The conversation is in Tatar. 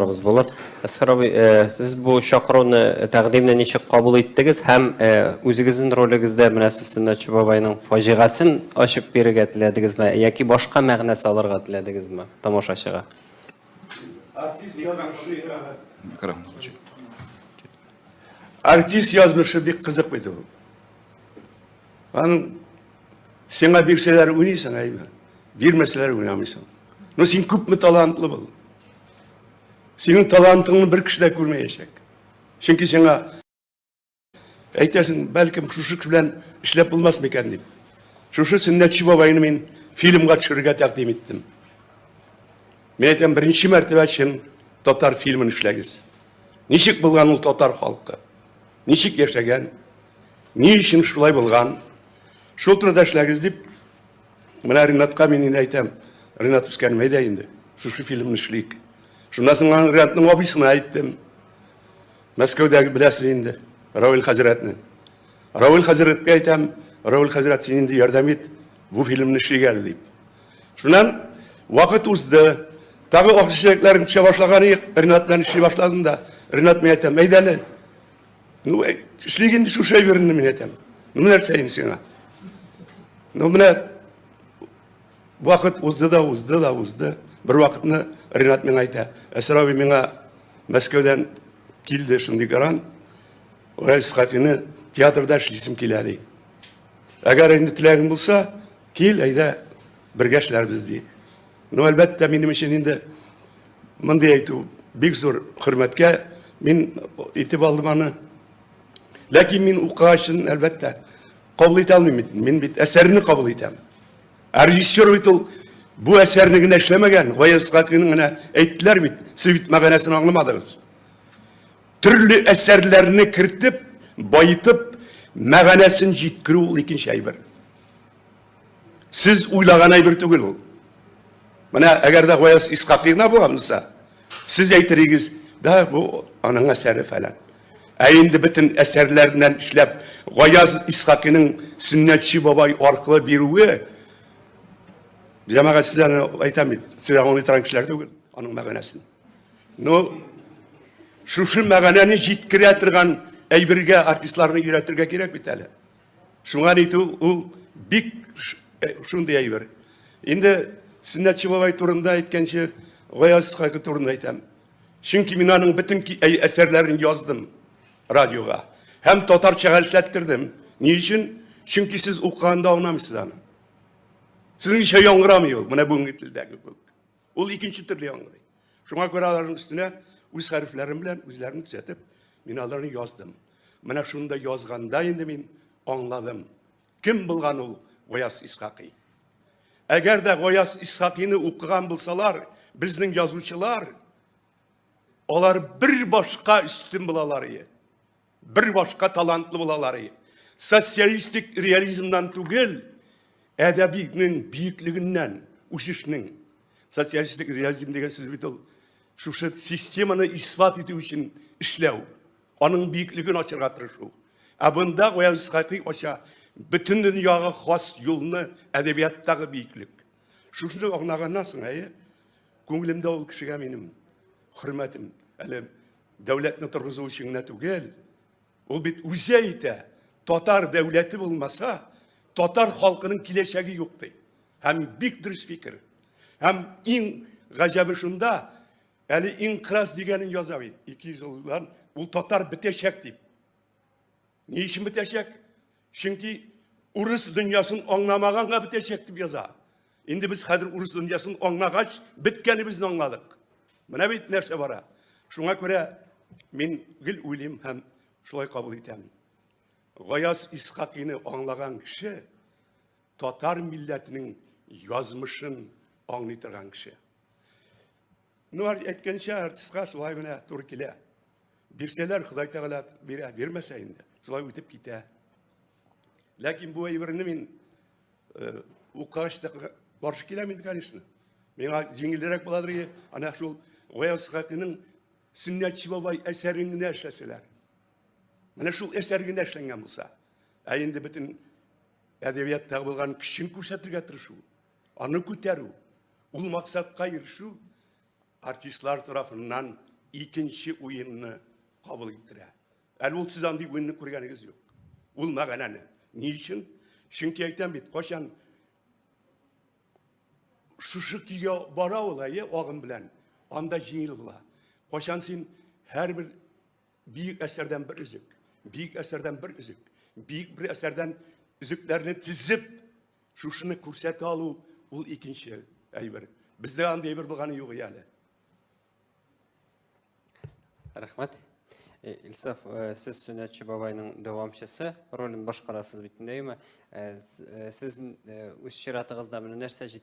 Сорагыз булыр. Әсхәр абый, э, сез бу чакыруны, э, тәкъдимне ничек кабул иттегез һәм э, үзегезнең ролегездә менә сез Сөннәтче бабайның фаҗигасен ачып бирергә теләдегезме яки башка мәгънә салырга теләдегезме тамашачыга? Артист язмышы Артист язмышы бик кызык бит ул. Аның сиңа бирсәләр уйныйсың, әйме? Бирмәсәләр уйнамыйсың. Ну син күпме талантлы бул. Синең талантыңны бер кеше дә күрмәячәк. Чөнки сиңа әйтәсең, бәлкем шушы кеше белән эшләп булмас микән дип. Шушы Сөннәтче бабайны мин фильмга төшерергә тәкъдим иттем. Мин әйтәм, беренче мәртәбә чын татар фильмын эшләгез. Ничек булган ул татар халкы? Ничек яшәгән? Ни өчен шулай булган? Шул турыда эшләгез дип, менә Ринатка мин инде әйтәм, Ринат үскәнем, әйдә инде, шушы фильмны эшлик. Шуннан соң аның Ринатның абыйсына әйттем. Мәскәүдәге беләсез инде, Равил хәзрәтне. Равил хәзрәткә әйтәм, Равил хәзрәт, син инде ярдәм ит, бу фильмны эшлик әле дип. Шуннан вакыт узды. Тагы ак чәчәкләрен төшә башлаган идек, Ринат белән эшли башладым да. Ринат мин әйтәм, әйдә әле. Ну, эшлик инде шушы әйберне мин әйтәм. Ну, нәрсә инде сиңа? Ну, менә вакыт узды да узды да узды. Бер вакытны Ринат миңа әйтә, Әсәр абый миңа Мәскәүдән килде шундый грант. Гаяз Исхакыйны театрда эшлисем килә ди. Әгәр инде теләгең булса, кил, әйдә, бергә эшләрбез ди. Ну, әлбәттә, минем өчен инде мондый әйтү бик зур хөрмәткә мин итеп алдым аны. Ләкин мин укыгачын, әлбәттә, кабул итә алмыйм бит. Мин бит әсәрне кабул итәм. Ә режиссер бит ул бу әсәрне генә эшләмәгән, Гаяз Исхакыйның генә әйттеләр бит, сез бит мәгънәсен аңламадыгыз. Төрле әсәрләрне кертеп, баетып, мәгънәсен җиткерү ул икенче әйбер. Сез уйлаган әйбер түгел ул. Менә әгәр дә Гаяз Исхакый гына булган булса, сез әйтер идегез, да, бу аның әсәре фәлән. Ә инде бөтен әсәрләреннән эшләп, Гаяз Исхакыйның Сөннәтче бабай аркылы бирүе, җәмәгать сезгә әйтәм бит, сез аңлый торган кешеләр түгел, аның мәгънәсен. Ну, шушы мәгънәне җиткерә торган әйбергә артистларны өйрәтергә кирәк бит әле. Шуңа әйтү ул бик э, шундый әйбер. Инде Сөннәтче бабай турында әйткәнче, Гаяз Исхакый турында әйтәм. Чөнки мин аның бөтен әсәрләрен яздым радиога. Һәм татарчага эшләттердем. Ни өчен? Чөнки сез укыганда аңламыйсыз аны. Сезнеңчә яңгырамый ул, менә бүгенге телдәге кебек. Ул икенче төрле яңгырый. Шуңа күрә аларның өстенә үз хәрефләрем белән үзләрен төзәтеп, мин аларны яздым. Менә шунда язганда инде мин аңладым. Кем булган ул Гаяз Исхакый? Әгәр дә Гаяз Исхакыйны укыган булсалар, безнең язучылар, алар бер башка өстен булалар ие. Бер башка талантлы булалар. Социалистик реализмнан түгел, әдәбиятнең биеклегеннән, үсешнең. Социалистик реализм дигән сүз бит ул шушы системаны исбат итү өчен эшләү, аның биеклеген ачырга тырышу. Ә бында Гаяз Исхакый ача бөтен дөньяга хас юлны әдәбияттагы биеклек. Шушыны аңлаганнан соң, әйе, күңелемдә ул кешегә минем хөрмәтем әле Дәүләтне торгызу өчен генә түгел, ул бит үзе әйтә, татар дәүләте булмаса, татар халкының киләчәге юк ди. Һәм бик дөрес фикер. Һәм иң гаҗәбе шунда, әле инкыраз дигәнен яза бит, 200 елдан ул татар бетәчәк дип. Ни өчен бетәчәк? Чөнки урыс дөньясын аңламаганга бетәчәк дип яза. Инде без хәзер урыс дөньясын аңлагач, беткәнебезне аңладык. Менә бит нәрсә бара. Шуңа күрә мин гел уйлыйм һәм шулай кабул итәм. Гаяз Исхакыйны аңлаган кеше татар милләтенең язмышын аңлый торган кеше. Ну, әйткәнчә, артистка шулай менә туры килә. Бирсәләр, Ходай Тәгалә бирә, бирмәсә инде, шулай үтеп китә. Ләкин бу әйберне мин э, укыгач та каршы киләм инде, конечно. Миңа җиңелрәк буладыр, ана шул Гаяз Хакыйның Сөннәтче бабай әсәрен генә эшләсәләр. Менә шул әсәр генә эшләнгән булса. Ә инде бөтен әдәбиятта булган көчен күрсәтергә тырышу, аны күтәрү, ул максатка ирешү артистлар тарафыннан икенче уенны кабул иттерә. Әле ул сез андый уенны күргәнегез юк. Ул мәгънәне. Ни өчен? Чөнки әйтәм бит, кайчан шушы көйгә бара ул, әйе, агым белән, анда җиңел була. Кайчан син һәрбер бөек әсәрдән бер өзек, бөек әсәрдән бер өзек, бөек бер әсәрдән өзекләрне тезеп, шушыны күрсәтә алу, ул икенче әйбер. Бездә андый әйбер булганы юк әле. Рәхмәт. Э, Илсаф, э, сез Сөннәтче бабайның дәвамчысы ролен башкарасыз бит инде, әйеме? Э, сез үз чиратыгызда менә нәрсә җит